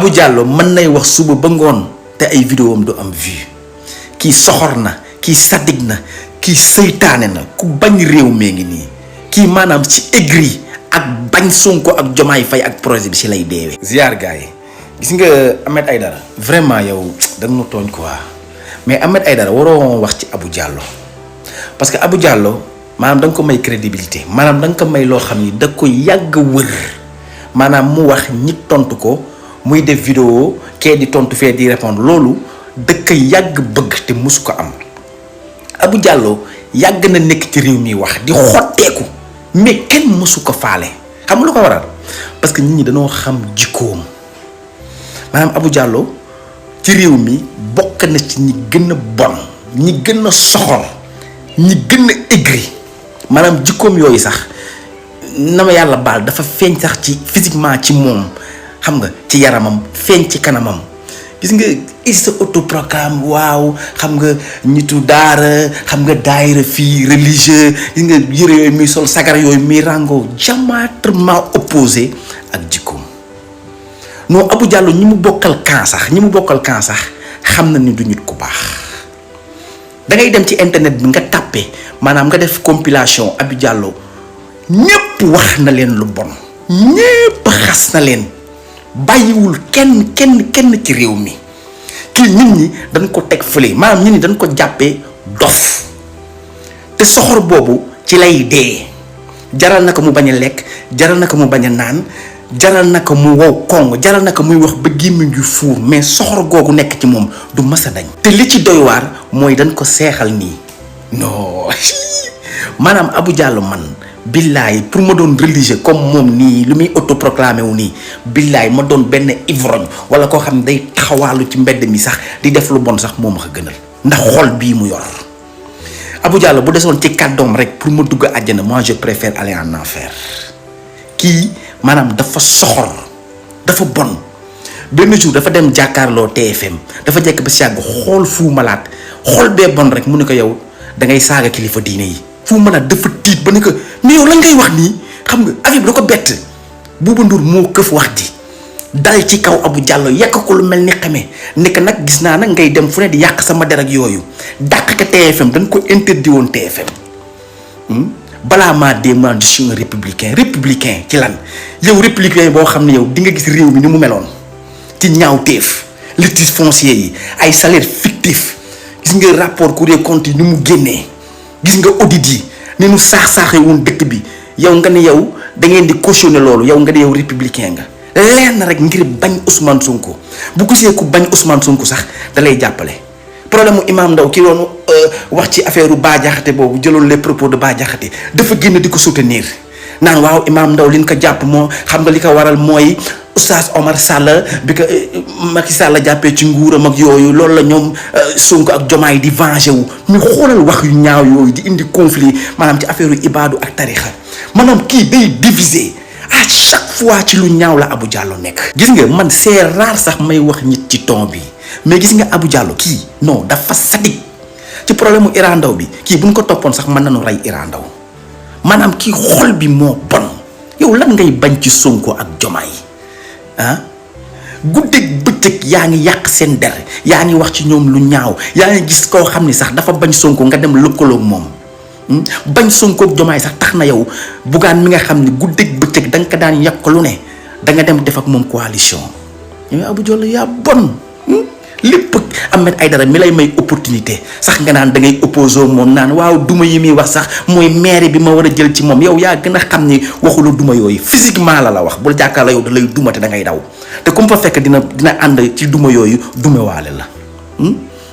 Abou Diallo mën nay wax suba ba ngoon te ay vidéo am du am vue kii soxor na kii sadig na kii seytaane na ku bañ réew mee ngi nii kii maanaam ci aigri ak bañ Sonko ak Diomaye Faye ak projet bi ci lay deewee. ziar gars yi gis nga Ahmed Aïdara vraiment yow da nga tooñ quoi mais Ahmed Aïdara waroo wax ci Abou Diallo parce que Abou Diallo maanaam da nga ko may crédibilité maanaam da nga ko may loo xam ni da ko yàgg wër maanaam mu wax ñi tontu ko muy def vidéo kee di tontu fee di répondre loolu da ko yàgg bëgg te musu ko am Abou Diallo yàgg na nekk ci réew mi wax di xotteeku mais kenn musu ko faale xam nga lu ko waral parce que nit ñi dañoo xam jikkoom maanaam Abou Diallo ci réew mi bokk na ci ñi gën a bon ñi gën a soxor ñi gën a aigri maanaam jikkoom yooyu sax na ma yàlla baal dafa feeñ sax ci physiquement ci moom xam nga ci yaramam feeñ ci kanamam gis nga il se autoproclame waaw xam nga nitu daara xam nga daayira fii religieux gis nga yëre yooyu muy sol sagar yooyu muy ràngoo diamétralement opposé ak jikkoom non Abou Diallo ñi mu bokkal camp sax xam na ni du nit ku baax da ngay dem ci internet bi nga tàppe maanaam nga def compilation Abou Diallo ñépp wax na leen lu bon ñépp xas na leen bàyyiwul kenn ci réew mi kii nit ñi dañ ko teg fële maanaam nit ñi dañ ko jàppee dof te soxor boobu ci lay dee jaral na ko mu bañ a lekk jaral na ko mu bañ a naan jaral na ko mu wow kong jaral na ko muy wax ba gémmiñ ju fuur mais soxor googu nekk ci moom du mës a dañ te li ci doy waar mooy dañ ko seexal nii non maanaam Abou Diallo man billaay pour ma doon religieux comme moom nii lu muy autoproclamé wu nii billaay ma doon benn ivrogne wala koo xam ne day taxawaalu ci mbedd mi sax di def lu bon sax moo ma ko gënal ndax xol bii mu yor Abou Diallo bu desoon ci kàddoom rek pour ma dugg àjjana moi je préfère aller en enfer kii maanaam dafa soxor dafa bon benn jour dafa dem jàkkaarloo TFM dafa jekk ba si yàgg xool Fou Malade xool bee bon rek mu ne ko yow da ngay saaga kilifa diine yi Fou Malade dafa tiit ba ne ko mais yow lan ngay wax nii xam nga affaire bi da ko bett Bouba Ndour moo këf wax ji dal ci kaw Abou Diallo yàq ko lu mel ni xamee nekk nag gis naa nag ngay dem fu ne di yàq sama der ak yooyu dàq ka TFM dañ ko interdit woon TFM balaa maa dee man je suis un républicain ci lan yow républicain boo xam ne yow di nga gis réew mi ni mu meloon ci ñaawteef litige foncier yi ay salaire fictif gis nga rapport Cour des comptes yi ni mu génnee gis nga audit yi ni nu saax-saaxee woon dëkk bi yow nga ne yow da ngeen di cautionné loolu yow nga ne yow républicain nga leer na rek ngir bañ Ousmane Sonko bu gisee ku bañ Ousmane Sonko sax da lay jàppale problème mu Imam Ndaw ki doon wax ci affaire Bah Diakhaté boobu jëloon les propos de Bah Diakhaté dafa génn di ko soutenir naan waaw Imam Ndaw li ñu ko jàpp moo xam nga li ko waral mooy Oustaz Omar Sall bi ko Macky Sall jàppee ci nguuram ak yooyu loolu la ñoom Sonko ak Diomaye di venger wu ñu xoolal wax yu ñaaw yooyu di indi conflit maanaam ci affaire yu ibaadu ak tarixa maanaam kii day diviser à chaque fois ci lu ñaaw la Abou Diallo nekk. gis nga man c'est rare sax may wax nit ci ton bi mais gis nga Abou Diallo kii non dafa sadik ci problème mu Iran Ndaw bi kii bu ñu ko toppoon sax mën nañu rey Iran Ndaw maanaam kii xol bi moo bon yow lan ngay bañ ci Sonko ak Diomaye ah guddeeg bëccëg yaa ngi yàq seen der yaa ngi wax ci ñoom lu ñaaw yaa ngi gis koo xam ni sax dafa bañ Sonko nga dem lëkkaloo moom bañ Sonko ak Diomaye sax tax na yow Bougane mi nga xam ni guddeeg bëccëg da nga ko daan yàq lu ne da nga dem def ak moom coalition yow Abou Diallo yaa bon lépp Ahmed Aïdara mi lay may opportunité sax nga naan da ngay opposé moom naan waaw duma yi muy wax sax mooy maire bi ma war a jël ci moom yow yaa gën a xam ni waxula duma yooyu physiquement la wax bul jàkkaarloo yow da lay duma te da ngay daw te comme fa fekk dina ànd ci duma yooyu dumewaale la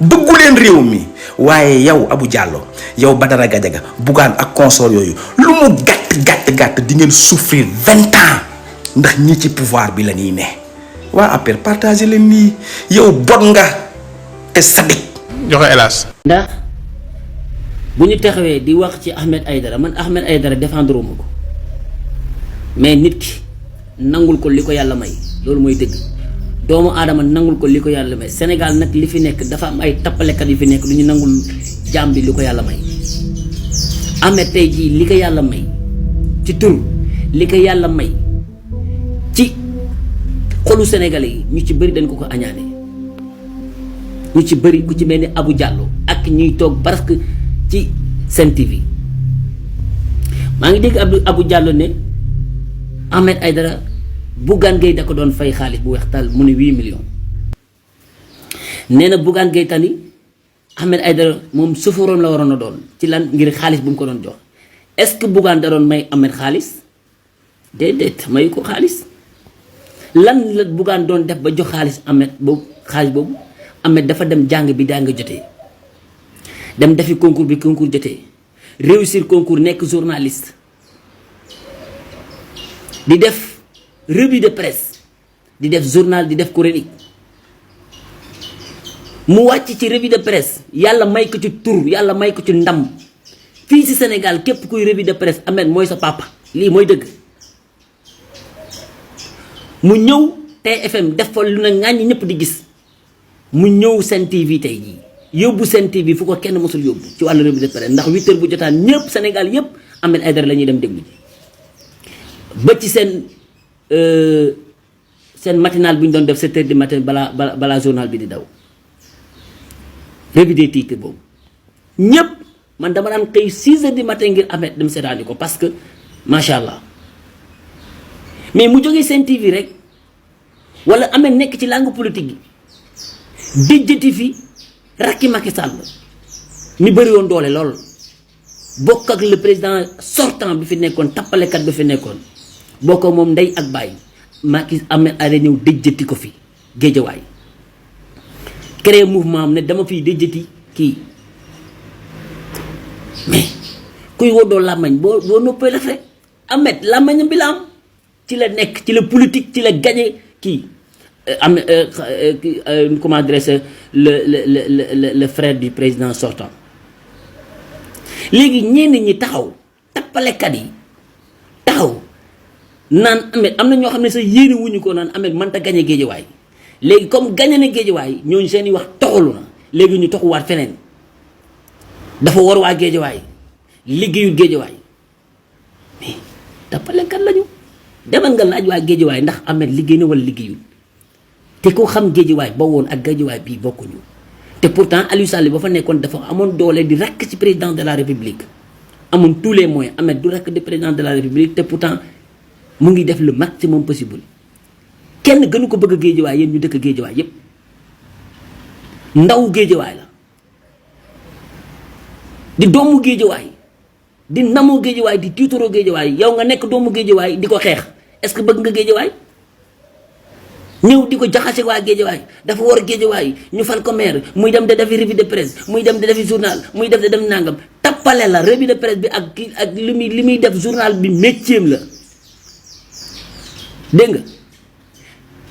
bëggu leen réew mi waaye yow Abou Diallo yow Badara Gadiaga Bougane ak consort yooyu lu mu gàtt di ngeen souffrir 20 ans ndax ñi ci pouvoir bi la ñuy ne waa après partagé leen nii yow bon nga te sadik joxe hélas ndax bu ñu taxawee di wax ci Ahmed Aïdara man Ahmed Aïdara défendre ma ko mais nit ki nangul ko li ko yàlla may loolu mooy dëgg doomu aadama nangul ko li ko yàlla may Sénégal nag li fi nekk dafa am ay tappalekat yu fi nekk du ñu nangul jaam bi li ko yàlla may Ahmed tey jii li ko yàlla may ci tur li ko yàlla may ci xolu sénégalais yi ñu ci bëri dañ ko añaane, ñu ci bëri ku ci mel ni Abou Diallo ak ñuy toog parce que ci Sen TV maa ngi dégg Abou Diallo ne Ahmed Aïdara Bougane Gueye da ko doon fay xaalis bu weex tal mu ne 8 millions. nee na Bougane Gueye Dany Ahmed Aïdara moom soforoon la waroon a doon ci lan ngir xaalis bu mu ko doon jox. est-ce que Bougane da doon may Ahmed xaalis déedéet mayu ko xaalis. lan la Bougane doon def ba jox xaalis Ahmed boobu xaalis boobu Ahmed dafa dem jàng bi jàng jotee dem defi concours bi concours jotee réussir concours nekk journaliste di def revue de presse di def journal di def chronique mu wàcc ci revue de presse yàlla may ko ci tur yàlla may ko ci ndam fii ci Sénégal képp kuy revue de presse Ahmed mooy sa papa lii mooy dëgg. mu ñëw TFM def fa lu na ŋàññi ñëpp di gis mu ñëw Sen TV tey jii yóbbu Sen TV fu ko kenn mësul yóbbu ci wàllu revue de presse ndax 8h bu jotaan ñëpp Sénégal yëpp Ahmed Aïdara la ñuy dem déglu ji ba ci seen matinal bu ñu doon def 7h du matin balaa journal bi di daw revue des titres boobu ñëpp man dama daan xëy 6h du matin ngir Ahmed dem seetaani ko parce que macha allah. mais mu jógee Sen TV rek wala Ahmed nekk ci langue politique gi dijjati fi rakki Macky Sall mi bëri woon doole lool bokk ak le président sortant bi fi nekkoon tappalekat bi fi nekkoon bokk moom ndey ak bàyyi Macky Ahmed Aïdara ñëw dijjati ko fi Géejawaay créer mouvement am ne dama fiy dijjati kii mais kuy woddoo làmmañ boo noppee def rek Ahmed làmmañam bi la am ci la nekk ci la politique ci la gagné kii comment dirais-je le frère du président sortant léegi ñenn ñi taxaw tappalekat yi taxaw naan Ahmed am na ñoo xam ne sax yéene wuñu ko naan Ahmed mënta gagné Géejawaay léegi comme gagné na Géejawaay ñooñu seen i wax toxalu na léegi ñu toxuwaat feneen dafa war waa Géejawaay liggéeyul Géejawaay mais tappalekat lañu. demal nga laaj waa Géejawaay ndax Ahmed liggéey na wala liggéeyul te ko xam Géejawaay ba woon ak Géejawaay bii bokkuñu te pourtant Aliou Sall ba fa nekkoon dafa amoon doole di rakk ci président de la République amoon tous les moyens Ahmed du rakk di président de la République te pourtant mu ngi def le maximum possible kenn gënu ko bëgg Géejawaay yéen ñu dëkk Géejawaay yépp ndaw Géejawaay la di doomu Géejawaay di namoo Géejawaay di tiitaroo Géejawaay yow nga nekk doomu Géejawaay di ko xeex est-ce que bëgg nga Géejawaay ñëw di ko jaxase waa Géejawaay dafa war Géejawaay ñu fal ko maire muy dem de defi revue de presse muy dem de defi journal muy def de dem nangam tappale la revue de presse bi ak li muy def journal bi métier la dégg nga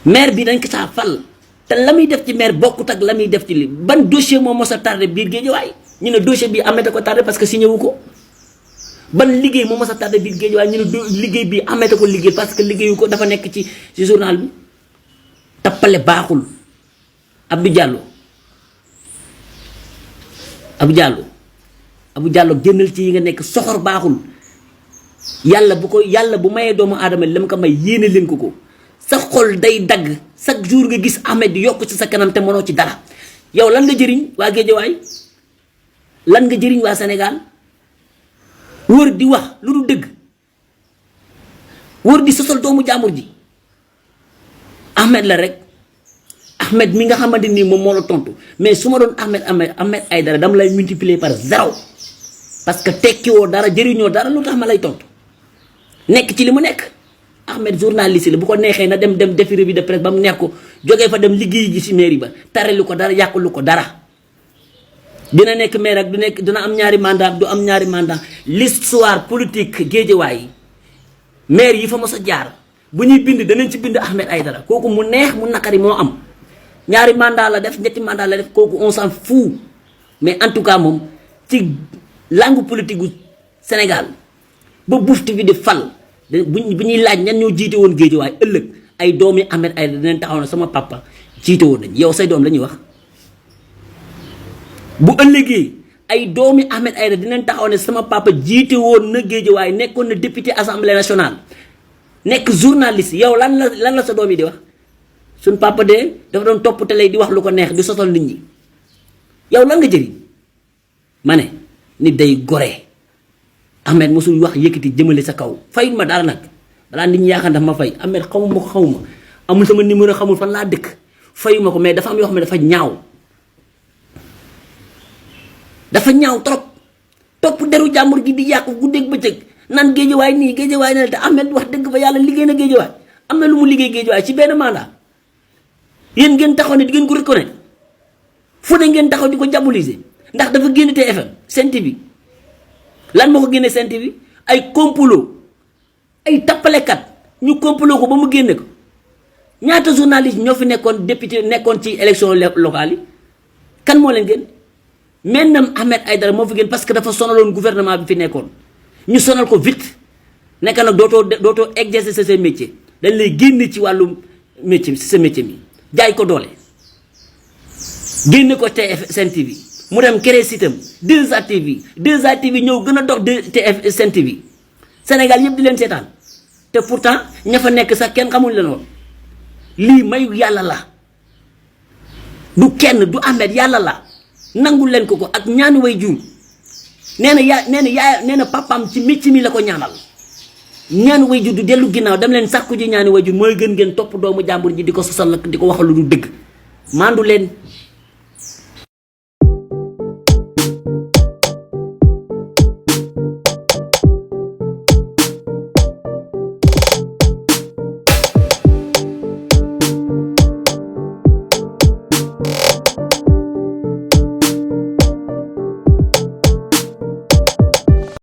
maire bi dañ ko saa fal te la muy def ci maire bokkut ak la muy def ci li ban dossier moo mos a tardé biir Géejawaay ñu ne dossier bi Ahmed a ko tardé parce que signé wu ko. ban liggéey moo mos a tardé biir Géejawaay ñu ne liggéey bi Ahmed a ko liggéey parce que liggéeyu ko dafa nekk ci journal bi tappale baaxul. Abdou Diallo génnal ci yi nga nekk soxor baaxul yàlla bu mayee doomu aadama li mu ko may yéene leen ko sa xol day dagg chaque jour nga gis Ahmed di yokk ci sa kanam te mënoo ci dara yow lan nga jëriñ waa Géejawaay lan nga jëriñ waa Sénégal. wër di wax lu du dëgg wër di sosal doomu jaambur ji Ahmed la rek Ahmed mi nga xamante nii moom moo la tontu mais su ma doon Ahmed Aïdara dama lay multiplier par 0 parce que tekkiwoo dara jëriñoo dara lu tax ma lay tontu nekk ci li mu nekk Ahmed journaliste la bu ko neexee na dem defi revue de presse ba mu nekk ko jógee fa dem liggéey ji ci mairie ba tarelu ko dara yàqulu ko dara. dina nekk maire ak dina am ñaari mandat du am ñaari mandat l'histoire politique Géejawaay maire yi fa mos a jaar bu ñuy bind danañ ci bind Ahmed Aïdara kooku mu neex mu naqari moo am ñaari mandat la def ñetti mandat la def kooku on s'en fout mais en tout cas moom ci langue politique gu Sénégal ba bufti bi di fal bu ñuy laaj ñan ñoo jiite woon Géejawaay ëllëg ay doomi Ahmed Aïdara dinañ taxaw na sama papa jiite woon nañ yow say doom la ñuy wax. bu ëllëgee ay doomi Ahmed Aïdara dinañ taxaw ne sama papa jiite woon na Géejawaay nekkoon na député assemblée nationale nekk journaliste yow lan la sa doom yi di wax suñ papa de dafa doon topp télé di wax lu ko neex di sosal nit ñi yow lan nga jëriñ ma ne nit day gore Ahmed mosul wax yëkkati jëmale sa kaw fayul ma dara nag balaa nit ñi yaakaar ndax ma fay Ahmed xamuma ko xamuma amul sama numéro xamul fan laa dëkk fayuma ko mais dafa am yoo xam ne dafa ñaaw trop topp deru jàmbur gi di yàqu guddeeg bëccëg nan géejewaay nii géejewaay ne te Ahmed wax dëgg fa yàlla liggéey na géejewaay am na lu mu liggéey géejewaay ci benn mandat yéen ngeen taxaw ne di ngeen ko reconnaître fu ne ngeen taxaw di ko diaboliser ndax dafa génn TFM Sen TV lan moo ko génne Sen TV ay complot ay tappalekat ñu complot ko ba mu génne ko ñaata journaliste ñoo fi nekkoon député nekkoon ci élection locale yi kan moo leen génn maintenant Ahmed Aïdara moo fi génn parce que dafa sonaloon gouvernement bi fi nekkoon ñu sonal ko vite nekk nag dootoo exercer sa métier dañ lay génne ci wàllu métier si sa métier mi jaay ko doole génne ko Sen TV mu dem créer sitam 2A TV 2A TV ñëw gën a dox Sen TV Sénégal yëpp di leen seetaan te pourtant ña fa nekk sax kenn xamul leen woon lii mayu yàlla la du kenn du Ahmed yàlla la nangul leen ko ak ñaani way jur nee na papaam ci métier mi la ko ñaanal ñaani way jur du dellu ginnaaw dem leen sàkku ji ñaani way jur mooy gën ngeen topp doomu jàmbur ji di ko sosal nag di ko waxal lu du dëgg maandu leen